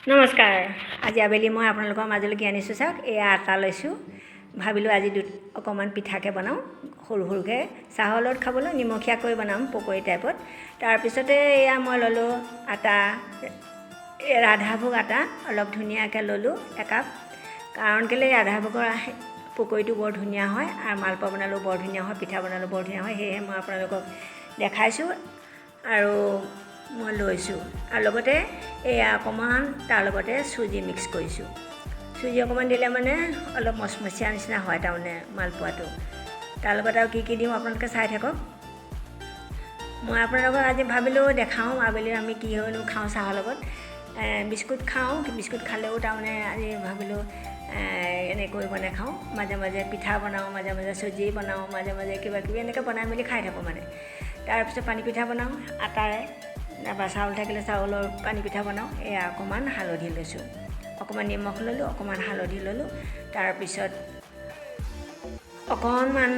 নমস্কাৰ। আজি আবেলি মই আপোনালোকৰ মাজলৈ কি আনিছোঁ চাওক। এয়া আটা লৈছোঁ। ভাবিলোঁ আজি অকণমান পিঠাকে বনাওঁ সৰু সৰুকৈ, চাহৰ লগত খাবলৈ নিমখীয়াকৈ বনাম পকৰি টাইপত। তাৰপিছতে এয়া মই ল'লোঁ আটা, এই ৰাধাভোগ আটা অলপ ধুনীয়াকৈ ল'লোঁ একাপ। কাৰণ কেলৈ, ৰাধাভোগৰ পকৰিটো বৰ ধুনীয়া হয় আৰু মালপোৱা বনালেও বৰ ধুনীয়া হয়, পিঠা বনালেও বৰ ধুনীয়া হয়। সেয়েহে মই আপোনালোকক দেখাইছোঁ আৰু মই লৈছোঁ। আৰু লগতে এয়া অকণমান তাৰ লগতে চুজি মিক্স কৰিছোঁ। চুজি অকণমান দিলে মানে অলপ মচমচীয়া নিচিনা হয় তাৰমানে মালপোৱাটো। তাৰ লগত আৰু কি কি দিওঁ আপোনালোকে চাই থাকক। মই আপোনালোকক আজি ভাবিলোঁ দেখাওঁ আবেলি আমি কি হয়নো খাওঁ চাহৰ লগত। বিস্কুট খাওঁ, বিস্কুট খালেও তাৰমানে আজি ভাবিলোঁ এনেকৈ বনাই খাওঁ। মাজে মাজে পিঠা বনাওঁ, মাজে মাজে চুজি বনাওঁ, মাজে মাজে কিবা কিবি এনেকৈ বনাই মেলি খাই থাকোঁ মানে। তাৰপিছত পানী পিঠা বনাওঁ আটাৰে, নাইবা চাউল থাকিলে চাউলৰ পানী পিঠা বনাওঁ। এয়া অকণমান হালধি লৈছোঁ, অকণমান নিমখ ল'লোঁ, অকণমান হালধি ল'লোঁ। তাৰপিছত অকণমান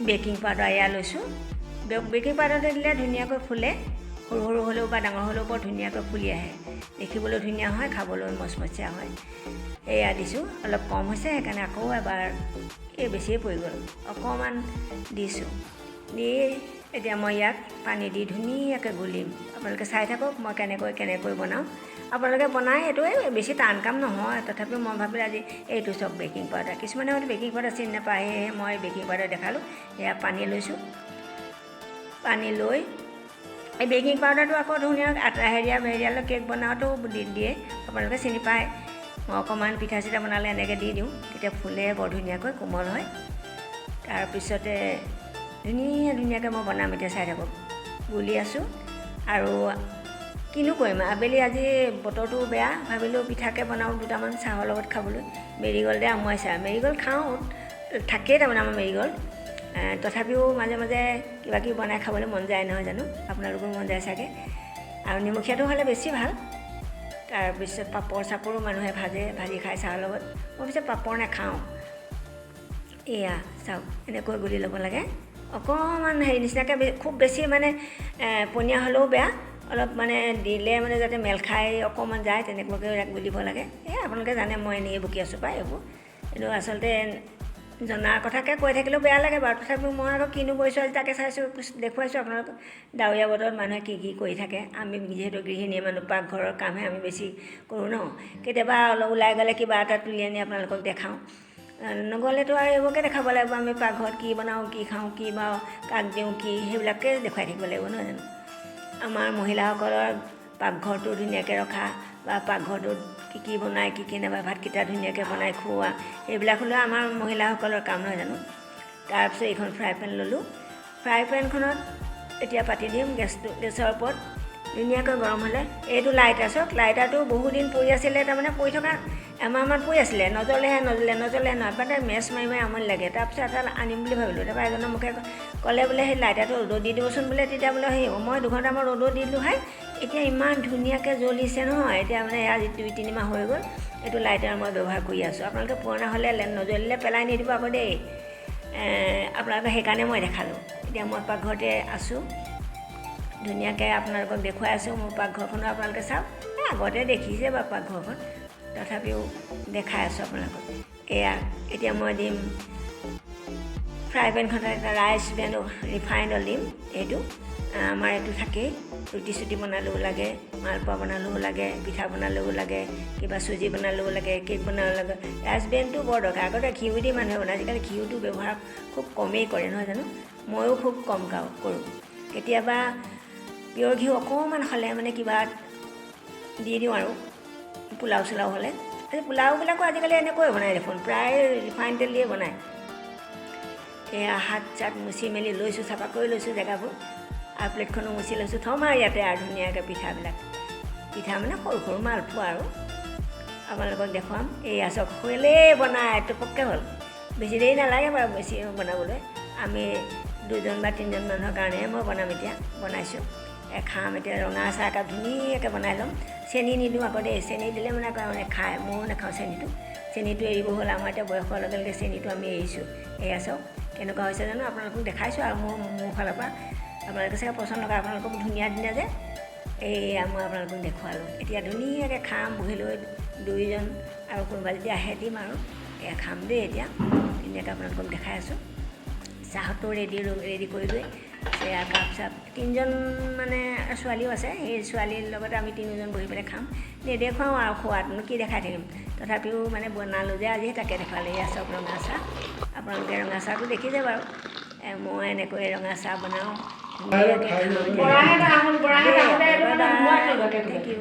বেকিং পাউডাৰ এয়া লৈছোঁ। বেকিং পাউডাৰটো দিলে ধুনীয়াকৈ ফুলে, সৰু সৰু হ'লেও বা ডাঙৰ হ'লেও বৰ ধুনীয়াকৈ ফুলি আহে, দেখিবলৈ ধুনীয়া হয়, খাবলৈ মচমচীয়া হয়। এয়া দিছোঁ, অলপ কম হৈছে সেইকাৰণে আকৌ এবাৰ, এই বেছিয়ে পৰি গ'ল, অকণমান দিছোঁ। দি এতিয়া মই ইয়াক পানী দি ধুনীয়াকৈ গুলিম। আপোনালোকে চাই থাকক মই কেনেকৈ কেনেকৈ বনাওঁ। আপোনালোকে বনাই, এইটো বেছি টান কাম নহয়। তথাপিও মই ভাবিলোঁ আজি এইটো চাওক বেকিং পাউডাৰ, কিছুমানে হয়তো বেকিং পাউডাৰ চিনি নাপায়, সেয়েহে মই বেকিং পাউডাৰ দেখালোঁ। এয়া পানী লৈছোঁ, পানী লৈ এই বেকিং পাউডাৰটো আকৌ ধুনীয়া আটা হেৰিয়া হেৰিয়ালৈ কেক বনাওঁতেও দি দিয়ে, আপোনালোকে চিনি পায়। মই অকণমান পিঠা চিঠা বনালে এনেকৈ দি দিওঁ, তেতিয়া ফুলে বৰ ধুনীয়াকৈ, কোমল হয়। তাৰপিছতে ধুনীয়া ধুনীয়াকৈ মই বনাম, এতিয়া চাই থাকক। গুলি আছোঁ আৰু কিনো কৰিম আবেলি, আজি বতৰটো বেয়া, ভাবিলোঁ পিঠাকে বনাওঁ দুটামান চাহৰ লগত খাবলৈ। মেৰিগ'ল্ডে আমুৱাইছে আৰু মেৰিগ'ল্ড খাওঁ, থাকেই তাৰমানে আমাৰ মেৰিগ'ল্ড। তথাপিও মাজে মাজে কিবা কিবি বনাই খাবলৈ মন যায় নহয় জানো? আপোনালোকৰো মন যায় চাগে। আৰু নিমখীয়াটো হ'লে বেছি ভাল। তাৰপিছত পাপৰ চাপৰো মানুহে ভাজে, ভাজি খায় চাহৰ লগত। মই পিছে পাপৰ নাখাওঁ। এয়া চাওক, এনেকৈ গুলি ল'ব লাগে। অকণমান হেৰি নিচিনাকৈ, খুব বেছি মানে পনীয়া হ'লেও বেয়া, অলপ মানে দিলে মানে যাতে মেল খাই অকণমান যায়, তেনেকুৱাকৈ গুলিব লাগে। এই আপোনালোকে জানে, মই এনেই বকি আছোঁ পাই এইবোৰ। এইটো আচলতে জনা কথাকে কৈ থাকিলেও বেয়া লাগে বাৰু। তথাপিও মই আকৌ কিনো কৰিছোঁ আজি তাকে চাইছোঁ, দেখুৱাইছোঁ আপোনালোকক। ডাৱৰীয়া বতৰত মানুহে কি কি কৰি থাকে। আমি যিহেতু গৃহিণী মানুহ, পাকঘৰৰ কামহে আমি বেছি কৰোঁ ন। কেতিয়াবা অলপ ওলাই গ'লে কিবা এটা তুলি আনি আপোনালোকক দেখাওঁ, নগ'লেতো আৰু এইবোৰকে দেখাব লাগিব। আমি পাকঘৰত কি বনাওঁ, কি খাওঁ, কি বাৰু কাক দিওঁ কি, সেইবিলাকে দেখুৱাই থাকিব লাগিব নহয় জানো? আমাৰ মহিলাসকলৰ পাকঘৰটো ধুনীয়াকৈ ৰখা বা পাকঘৰটোত কি কি বনায়, কি কি নাবনায়, ভাতকেইটা ধুনীয়াকৈ বনাই খুওৱা, সেইবিলাক হ'লেও আমাৰ মহিলাসকলৰ কাম নহয় জানো? তাৰপিছত এইখন ফ্ৰাই পেন ল'লোঁ। ফ্ৰাই পেনখনত এতিয়া পাতি দিম গেছটো। গেছৰ ওপৰত ধুনীয়াকৈ গৰম হ'লে এইটো লাইটাৰ চাওক। লাইটাৰটো বহুদিন পৰি আছিলে, তাৰমানে পৰি থকা এমাহমান পৰি আছিলে, নজ্বলেহে নজ্বলে, নজ্বলে নহয়, মানে মেচ মাৰি মাৰি আমনি লাগে। তাৰপিছত এটা আনিম বুলি ভাবিলোঁ। তাৰপৰা এজনৰ মুখে ক'লে বোলে, সেই লাইটাৰটো ৰ'দত দি দিবচোন বোলে, তেতিয়া বোলে সেই মই 2 ঘণ্টামান ৰ'দত দি দিলোঁ হাই, এতিয়া ইমান ধুনীয়াকৈ জ্বলিছে নহয়। এতিয়া মানে আজি 2-3 মাহ হৈ গ'ল, এইটো লাইটাৰ মই ব্যৱহাৰ কৰি আছোঁ। আপোনালোকে পুৰণা হ'লে নজ্বলিলে পেলাই নিদিব আকৌ দেই। আপোনালোকে সেইকাৰণে মই দেখালোঁ। এতিয়া মই পাকঘৰতে আছোঁ, ধুনীয়াকৈ আপোনালোকক দেখুৱাই আছোঁ মোৰ পাকঘৰখনো। আপোনালোকে চাওক। এই আগতে দেখিছে বাৰু পাকঘৰখন, তথাপিও দেখাই আছোঁ আপোনালোকক। এয়া এতিয়া মই দিম ফ্ৰাই পেনখনত এটা ৰাইচ ব্ৰেন ৰিফাইন অইল দিম। এইটো আমাৰ এইটো থাকেই, ৰুটি চুটি বনালেও লাগে, মালপোৱা বনালেও লাগে, পিঠা বনালেও লাগে, কিবা চুজি বনালেও লাগে, কেক বনালেও লাগে, ৰাইচ ব্ৰেনটো বৰ দৰকাৰ। আগতে ঘিউ দি মানুহে বনায়, আজিকালি ঘিউটো ব্যৱহাৰ খুব কমেই কৰে নহয় জানো? ময়ো খুব কম কৰোঁ। কেতিয়াবা পিয়ৰ ঘিউ অকণমান হ'লে মানে কিবা দি দিওঁ আৰু পোলাও চোলাও হ'লে। আজি পোলাওবিলাকো আজিকালি এনেকৈয়ে বনায় দেখোন, প্ৰায় ৰিফাইন তেল দিয়ে বনায়। এয়া হাত চাত মুচি মেলি লৈছোঁ, চাফা কৰি লৈছোঁ জেগাবোৰ আৰু প্লেটখনো মুচি লৈছোঁ। থ'ম আৰু ইয়াতে আৰু ধুনীয়াকৈ পিঠাবিলাক, পিঠা মানে সৰু সৰু মালপোৱা আৰু আপোনালোকক দেখুৱাম। এইয়া চাওক, হ'লেই বনাই টপককৈ হ'ল, বেছি দেৰি নালাগে বাৰু বেছি বনাবলৈ। আমি দুজন বা তিনিজন মানুহৰ কাৰণেহে মই বনাম, এতিয়া বনাইছোঁ। খাম এতিয়া ৰঙা চাহ একাপ ধুনীয়াকৈ বনাই ল'ম। চেনি নিদিওঁ আকৌ দেই, চেনি দিলে মানে আকৌ খায়, ময়ো নাখাওঁ চেনিটো। চেনিটো এৰিব হ'ল আমাৰ এতিয়া বয়স হোৱাৰ লগে লগে চেনিটো আমি এৰিছোঁ। এয়া চাওক কেনেকুৱা হৈছে জানো, আপোনালোকক দেখাইছোঁ আৰু মোৰ ফালৰ পৰা আপোনালোকে চাগে পচন্দ নকৰে, আপোনালোকক ধুনীয়া ধুনীয়া যে এইয়া মই আপোনালোকক দেখুৱালোঁ। এতিয়া ধুনীয়াকৈ খাম বহি লৈ দুয়োজন, আৰু কোনোবা যদি আহে দিম আৰু। এয়া খাম দেই এতিয়া ধুনীয়াকৈ আপোনালোকক দেখাই আছোঁ। চাহটো ৰেডি ৰেডি কৰিলোৱেই। এয়া কাপ চাপ তিনিজন মানে ছোৱালীও আছে, সেই ছোৱালীৰ লগতে আমি তিনিওজন বহি পেলাই খাম। নেদেখুৱাওঁ আৰু খোৱাটোনো কি দেখাই থাকিম, তথাপিও মানে বনালোঁ যে আজি তাকে দেখুৱালোঁ। এয়া চাওক ৰঙা চাহ, আপোনালোকে ৰঙা চাহটো দেখিছে বাৰু। মই এনেকৈ ৰঙা চাহ বনাওঁ, ধুনীয়াকৈ খাওঁ। Thank U.